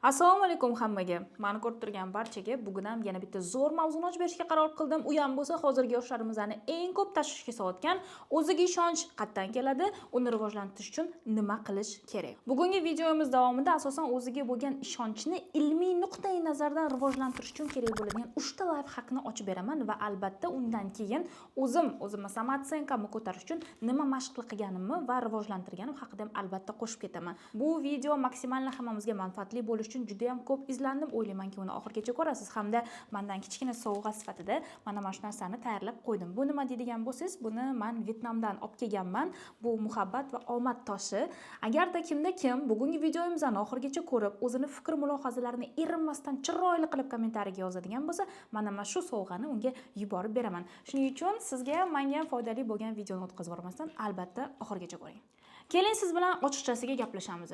Assalomu alaykum hammaga. Mani ko'rib turgan barchaga bugun ham yana bitta zo'r mavzuni ochib berishga qaror qildim. U ham bo'lsa hozirgi yoshlarimizni eng ko'p tashvishga solayotgan o'ziga ishonch qayerdan keladi, uni rivojlantirish uchun nima qilish kerak. Bugungi videomiz davomida asosan o'ziga bo'lgan ishonchni ilmiy nuqtai nazardan rivojlantirish uchun kerak bo'ladigan 3 ta лайфхак ni ochib beraman va albatta undan keyin o'zim o'zimni самооценка mni ko'tarish uchun nima mashq qilganimni va rivojlantirganim haqida ham albatta qo'shib ketaman. Bu video maksimal hammamizga manfaatli bo'lishi uchun juda ham ko'p izlandim. O'ylaymanki, uni oxirigacha ko'rasiz hamda mandan kichkina sovg'a sifatida mana shu narsani tayyorlab qo'ydim. Bu nima deydigan bo'lsangiz, buni man Vyetnamdan olib kelganman. Bu muhabbat va omad toshi. Agarda kimda kim bugungi videomizni oxirigacha ko'rib, o'zini fikr mulohazalarini erinmasdan chiroyli qilib kommentariyaga yozadigan bo'lsa, mana shu sovg'ani unga yuborib beraman. Shuning uchun sizga ham, menga ham foydali bo'lgan videoni o'tkazib yubormasdan albatta oxirigacha ko'ring. Keling, siz bilan ochiqchasiga gaplashamiz.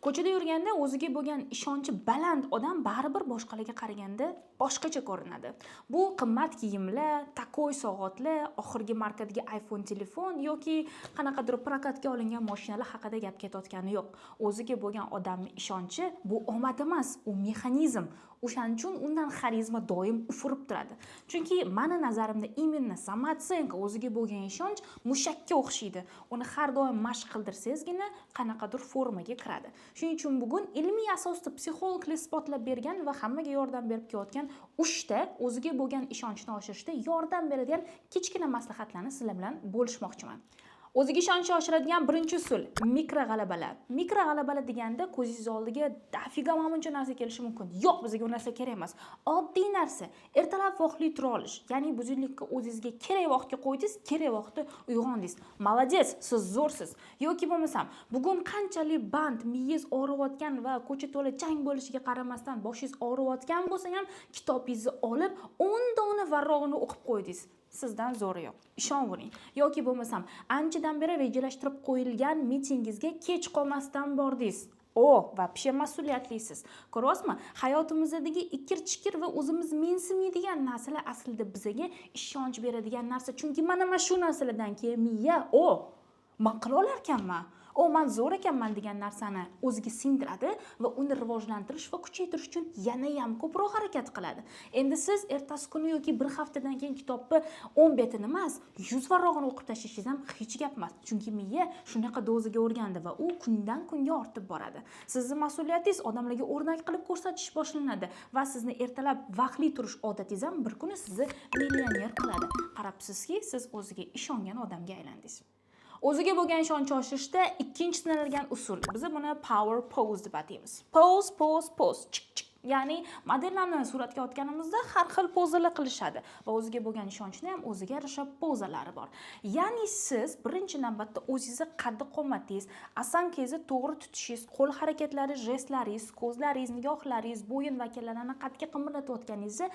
Ko'chada yurganda o'ziga bo'lgan ishonchi baland odam baribir boshqalarga qaraganda boshqacha ko'rinadi. Bu qimmat kiyimlar, такой soatlar, oxirgi markadagi iPhone telefon yoki qanaqadir прокат ga olingan mashinalar haqida gap ketayotgani yo'q. O'ziga bo'lgan odamning ishonchi bu omad emas, u mexanizm. O'shaning uchun undan xarizma doim ufurib turadi. Chunki mani nazarimda именно самооценка, o'ziga bo'lgan ishonch mushakka o'xshaydi. Uni har doim mashq qildirsangizgina qanaqadir formaga kiradi. Shuning uchun bugun ilmiy asosda psixologlar isbotlab bergan va hammaga yordam berib kelayotgan 3 ta o'ziga bo'lgan ishonchni oshirishda yordam beradigan kichkina maslahatlarni sizlar bilan bo'lishmoqchiman. O'ziga ishonchni oshiradigan birinchi usul mikro g'alabalar. Mikro g'alabalar deganda ko'zingiz oldiga дофига mana buncha narsa kelishi mumkin. Yo'q, bizga u narsa kerak emas. Oddiy narsa, ertalab vaqtli tura olish. Ya'ni будильник ka o'zingizga kerak vaqtga qo'ydingiz, kerak vaqtda uyg'ondingiz. Молодец, siz zo'rsiz. Yoki bo'lmasam, bugun qanchalik band, miyangiz og'riyotgan va ko'cha to'la chang bo'lishiga qaramasdan boshingiz og'riyotgan bo'lsa ham kitobingizni olib 10 dona varrog'ini o'qib qo'ydingiz. Sizdan zo'ri yo'q. Ishonavering. Yoki bo'lmasam, anchadan beri rejalashtirib qo'yilgan mitingingizga kech qolmasdan bordingiz. O, вообще mas'uliyatlisiz. Ko'ryapsizmi? Hayotimizdagi ikir-chikir va o'zimiz mensimaydigan narsalar aslida bizaga ishonch beradigan narsa. Chunki mana shu narsalardan keyin miya, "O, man qila olarkanman. O, man zo'r ekanman" degan narsani o'ziga singdiradi va uni rivojlantirish va kuchaytirish uchun yana ham ko'proq harakat qiladi. Endi siz ertasi kuni yoki bir haftadan keyin kitobni 10 betini emas, 100 varrog'ini o'qib tashlashingiz ham hech gap emas. Chunki miya shunaqa dozaga o'rgandi va u kundan kunga ortib boradi. Sizni mas'uliyatingiz odamlarga o'rnak qilib ko'rsatish boshlanadi va sizni ertalab vaqtli turish odatingiz ham bir kuni sizni millioner qiladi. Qarabsizki, siz o'ziga ishongan odamga aylandingiz. O'ziga bo'lgan ishonchni oshirishda ikkinchi sinalgan usul. Biz buni power pose deb ataymiz. Pose, pose, pose. Chik chik. Ya'ni modellarni suratga otganimizda har xil pozalar qilishadi va o'ziga bo'lgan ishonchni ham o'ziga yarasha pozalari bor. Ya'ni siz birinchi navbatda o'zingizni qaddi qomatingiz, осанка ngizni to'g'ri tutishingiz, qo'l harakatlari, jestlaringiz, ko'zlaringiz, nigohlaringiz, bo'yin va kallalarni qatga qimirlatayotganingizni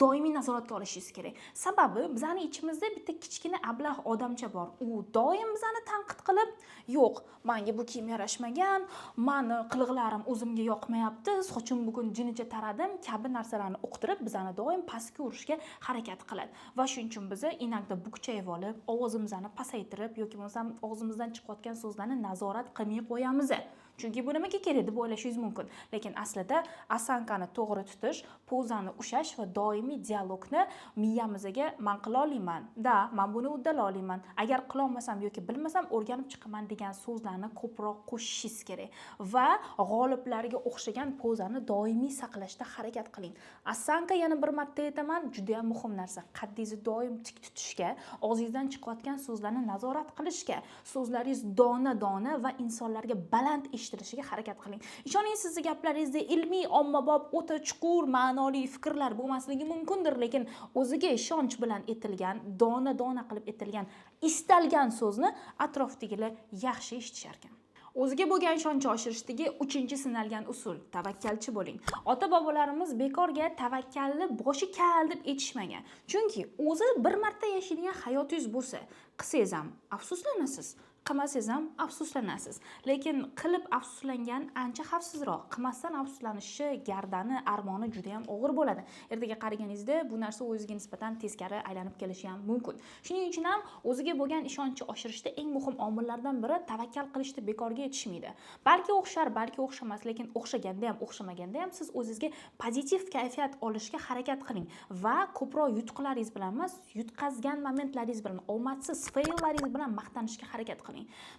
doimiy nazoratga olishingiz kerak. Sababi bizani ichimizda bitta kichkina ablah odamcha bor. U doim bizani tanqid qilib, "Yo'q, menga bu kiyim yarashmagan, mani qiliqlarim o'zimga yoqmayapti, sochim bugun jinicha taradim" kabi narsalarni uqtirib, bizani doim pastga urishga harakat qiladi. Va shuning uchun biza иногда bukchayib olib, ovozimizni pasaytirib yoki bo'lmasam og'zimizdan chiqayotgan so'zlarni nazorat qilmay qo'yamiz. Chunki bu nimaga kerak deb o'ylashingiz mumkin. Lekin aslida осанка ni to'g'ri tutish, pozani ushlash va doimiy dialogni miyamizga "Man qila olaman, да, man buni uddala olaman, agar qilolmasam yoki bilmasam, o'rganib chiqaman" degan so'zlarni ko'proq qo'shishingiz kerak va g'oliblarga o'xshagan pozani doimiy saqlashda harakat qiling. Осанка, yana bir marta aytaman, juda ham muhim narsa. Qaddingizni doim tik tutishga, og'zingizdan chiqayotgan so'zlarni nazorat qilishga, so'zlaringiz dona-dona va insonlarga baland eshitilishiga harakat qiling. Ishoning, sizni gaplaringizda ilmiy, ommabop, o'ta chuqur ma'noli fikrlar bo'lmasligi mumkindir, lekin o'ziga ishonch bilan aytilgan, dona-dona qilib aytilgan istalgan so'zni atrofdagilar yaxshi eshitishar ekan. O'ziga bo'lgan ishonchni oshirishdagi uchinchi sinalgan usul tavakkalchi bo'ling. Ota-bobolarimiz bekorga "Tavakkalni boshi kal" deb aytishmagan. Chunki o'zi bir marta yashaydigan hayotingiz bo'lsa, qilsangiz ham afsuslanasiz, Qilmasangiz ham afsuslanasiz. Lekin qilib afsuslangan ancha xavfsizroq. Qilmasdan afsuslanishi, gardani, armoni juda ham og'ir bo'ladi. Ertaga qaraganingizda bu narsa o'zingizga nisbatan teskari aylanib kelishi ham mumkin. Shuning uchun ham o'ziga bo'lgan ishonchni oshirishda eng muhim omillardan biri tavakkal qilishni bekorga yetishmaydi. Balki o'xshar, balki o'xshamas, lekin o'xshaganda ham, o'xshamaganda ham siz o'zingizga pozitiv kayfiyat olishga harakat qiling va ko'proq yutuqlaringiz bilan emas, yutqazgan momentlaringiz bilan, omadsiz feyllaringiz bilan maqtanishga harakat qiling.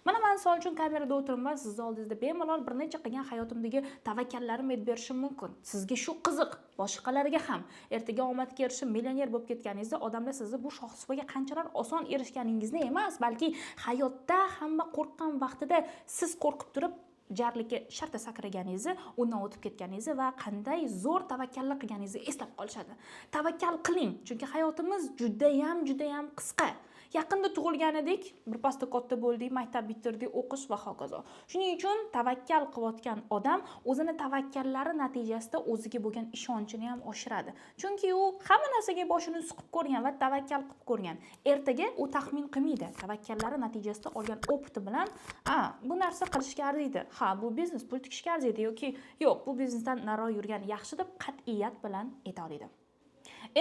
Mana man misol uchun kamerada o'tiribman, sizni oldingizda bemalol bir necha qilgan hayotimdagi tavakkallarimni aytib berishim mumkin. Sizga shu qiziq, boshqalarga ham. Ertaga omadga erishib millioner bo'lib ketganingizda odamlar sizni bu shohsupaga qanchalar oson erishganingizni emas, balki hayotda hamma qo'rqqan vaqtida siz qo'rqib turib jarlikka shartta sakraganingizni, undan o'tib ketganingizni va qanday zo'r tavakkallik qilganingizni eslab qolishadi. Tavakkal qiling, chunki hayotimiz judayam, judayam qisqa. Yaqinda tug'ilgan edik, birpasda katta bo'ldik, maktab bitirdik, o'qish va hokazo. Shuning uchun tavakkal qilayotgan odam o'zini tavakkallari natijasida o'ziga bo'lgan ishonchini ham oshiradi. Chunki u hamma narsaga boshini suqib ko'rgan va tavakkal qilib ko'rgan. Ertaga u taxmin qilmaydi. Tavakkallari natijasida olgan опыт i bilan, "A, bu narsa qilishga arziydi. Ha, bu biznes pul tikishga arziydi yoki yo'q, bu biznesdan nariroq yurgan yaxshi" deb qat'iyat bilan ayta oladi.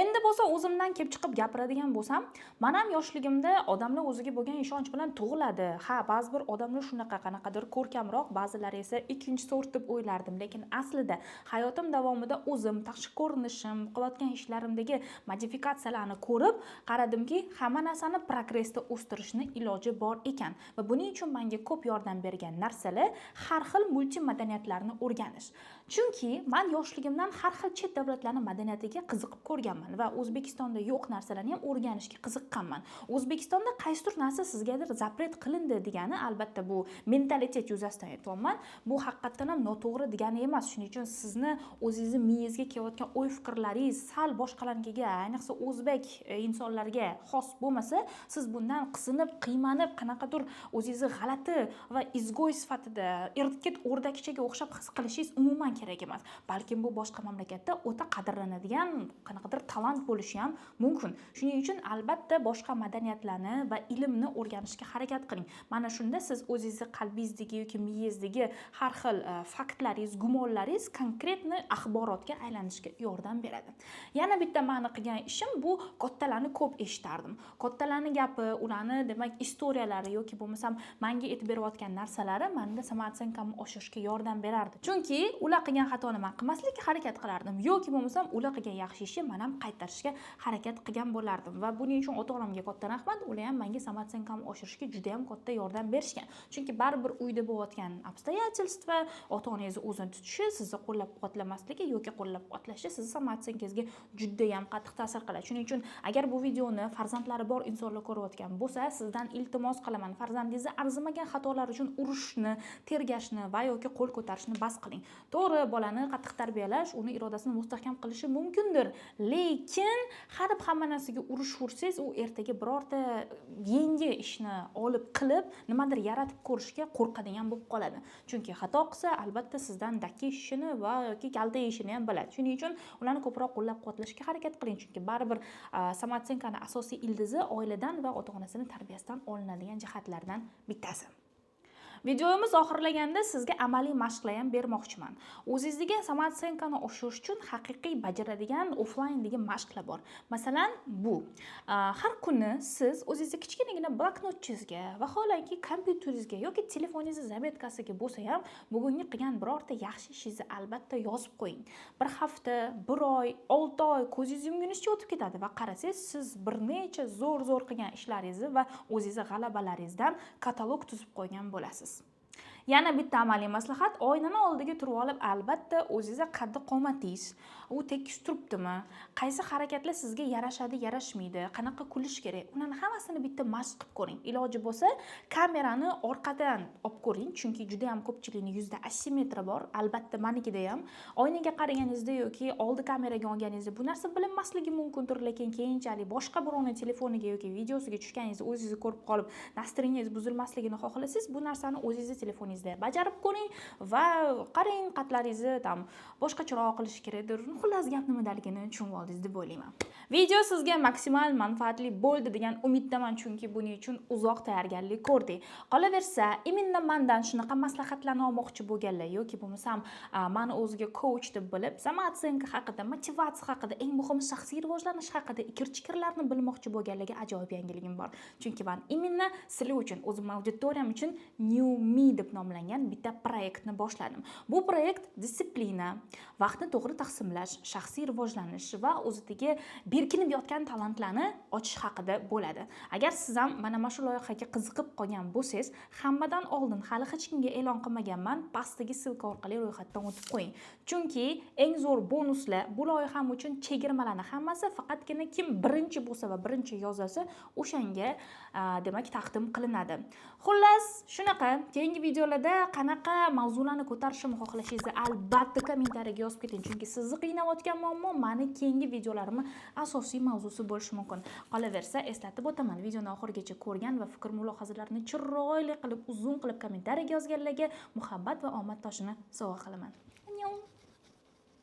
Endi bo'lsa o'zimdan kelib chiqib gapiradigan bo'lsam, men ham yoshligimda odamlar o'ziga bo'lgan ishonch bilan tug'iladi. Ha, ba'zi bir odamlar shunaqa qanaqadir ko'rkamroq, ba'zilari esa ikkinchi sort deb o'ylardim. Lekin aslida hayotim davomida o'zim tashqi ko'rinishim, qilayotgan ishlarimdagi modifikatsiyalarni ko'rib, qaradimki, hamma narsani progressda o'stirishni iloji bor ekan. Va buning uchun menga ko'p yordam bergan narsalar har xil multimadaniyatlarni o'rganish. Chunki men yoshligimdan har xil chet davlatlarning madaniyatiga qiziqib ko'rganman va O'zbekistonda yo'q narsalarni ham o'rganishga qiziqqanman. O'zbekistonda qaysidir narsa sizgadir запрет qilindi degani, albatta, bu mentalitet yuzasidan aytyapman. Bu haqiqatdan ham noto'g'ri degani emas. Shuning uchun sizni o'zingizni miyangizga kelayotgan o'y-fikrlaringiz sal boshqalarnikiga, ayniqsa o'zbek insonlarga xos bo'lmasa, siz bundan qisinib, qiymanib, qanaqadir o'zingizni g'alati va изгой sifatida irtkit o'rdakchaga o'xshab his qilishingiz umuman kerak emas. Balkim bu boshqa mamlakatda o'ta qadrlanadigan qanaqadir talant bo'lishi ham mumkin. Shuning uchun albatta boshqa madaniyatlarni va ilmni o'rganishga harakat qiling. Mana shunda siz o'zingizni qalbingizdagi yoki miyangizdagi har xil faktlaringiz, gumonlaringiz конкретный axborotga aylanishga yordam beradi. Yana bitta mani qilgan ishim, bu kattalarni ko'p eshitardim. Kattalarni gapi, ularni, demak, история lari yoki bo'lmasam menga aytib berayotgan narsalari menda самооценка mni oshirishga yordam berardi. Chunki ular qilgan xatoni man qilmaslikka harakat qilardim yoki bo'lmasam ular qilgan yaxshi ishni man ham qaytarishga harakat qilgan bo'lardim. Va buning uchun ota-onamga katta rahmat. Ular ham menga самооценка mni oshirishga juda ham katta yordam berishgan. Chunki baribir uyda bo'layotgan обстоятельства, ota-onangizni o'zini tutishi, sizni qo'llab-quvvatlamasligi yoki qo'llab-quvvatlashi sizni самооценка ngizga juda ham qattiq ta'sir qiladi. Shuning uchun agar bu videoni farzandlari bor insonlar ko'rayotgan bo'lsa, sizdan iltimos qilaman, farzandingizni arzimagan xatolar uchun urushni, tergashni va yoki qo'l ko'tarishni bas qiling. To'g'ri, bolani qattiq tarbiyalash uni irodasini mustahkam qilishi mumkindir, lekin hadeb hamma narsaga urishaversangiz, u ertaga birorta yangi ishni olib qilib, nimadir yaratib ko'rishga qo'rqadigan bo'lib qoladi. Chunki xato qilsa, albatta sizdan dakki eshitishini va yoki kalta yeyishini ham biladi. Shuning uchun ularni ko'proq qo'llab-quvvatlashga harakat qiling, chunki baribir самооценка ni asosiy ildizi oiladan va ota-onasini tarbiyasidan olinadigan jihatlardan bittasi. Videomiz oxirlaganda sizga amaliy mashqlar ham bermoqchiman. O'zingizdagi самооценка ni oshirish uchun haqiqiy bajaradigan offlayndagi mashqlar bor. Masalan, bu. Har kuni siz o'zingizni kichkinagina bloknotchingizga, vaholanki kompyuteringizga yoki telefoningizni заметка siga bo'lsa ham bugungi qilgan birorta yaxshi ishingizni albatta yozib qo'ying. Bir hafta, bir oy, 6 oy ko'zingiz yumgunizcha o'tib ketadi va qarasangiz, siz bir necha zo'r-zo'r qilgan ishlaringizni va o'zingizni g'alabalaringizdan katalog tuzib qo'ygan bo'lasiz. Yana bitta amaliy maslahat: oynani oldiga turib olib, albatta o'zingizni qaddi qomatingiz, u tekis turibdimi, qaysi harakatlar sizga yarashadi, yarashmaydi, qanaqa kulish kerak, ularni hammasini bitta mashq qilib ko'ring. Iloji bo'lsa, kamerani orqadan olib ko'ring, chunki juda ham ko'pchilikning yuzida asimetriya bor, albatta manikida ham. Oynaga qaraganingizda yoki oldi kameraga olganingizda bu narsa bilinmasligi mumkindir, lekin keyinchalik boshqa birovning telefoniga yoki videosiga tushganingizda o'zingizni ko'rib qolib, настроение ngiz buzilmasligini xohlasangiz, bu narsani o'zingizni telefoningizga telefoningizda bajarib ko'ring va qarang, qatlaringizni там boshqacharoq qilish kerakdir. Xullas, gap nimadaligini tushunib oldingiz deb o'ylayman. Video sizga maksimal manfaatli bo'ldi degan umiddaman, chunki buning uchun uzoq tayyorgarlik ko'rdik. Qolaversa, именно mandan shunaqa maslahatlarni olmoqchi bo'lganlar yoki bo'lmasam mani o'ziga coach deb bilib, самооценка haqida, motivatsiya haqida, eng muhimi, shaxsiy rivojlanish haqida ikir chikirlarni bilmoqchi bo'lganlarga ajoyib yangiligim bor. Chunki man именно sizlar uchun, o'zim auditoriyam uchun New Me deb nomlangan bitta proyektni boshladim. Bu proyekt дисциплина, vaqtni to'g'ri taqsimlash, shaxsiy rivojlanish va o'zidagi berkinib yotgan talantlarni ochish haqida bo'ladi. Agar siz ham mana shu loyihaga qiziqib qolgan bo'lsangiz, hammadan oldin, hali hech kimga e'lon qilmaganman, pastdagi ссылка orqali ro'yxatdan o'tib qo'ying. Chunki eng zo'r bonuslar, bu loyiham uchun chegirmalarni hammasi faqatgina kim birinchi bo'lsa va birinchi yozasa, o'shanga demak, taqdim qilinadi. Xullas, shunaqa. Keyingi videolarda qanaqa mavzularni ko'tarishimni xohlashingizni albatta kommentariyaga yozib keting, chunki sizni qiynayotgan muammo mani keyingi videolarimni asosiy mavzusi bo'lishi mumkin. Qolaversa, eslatib o'taman, videoni oxirigacha ko'rgan va fikr mulohazalarni chiroyli qilib, uzun qilib kommentariyaga yozganlarga muhabbat va omad toshini sovg'a qilaman. Annyeong.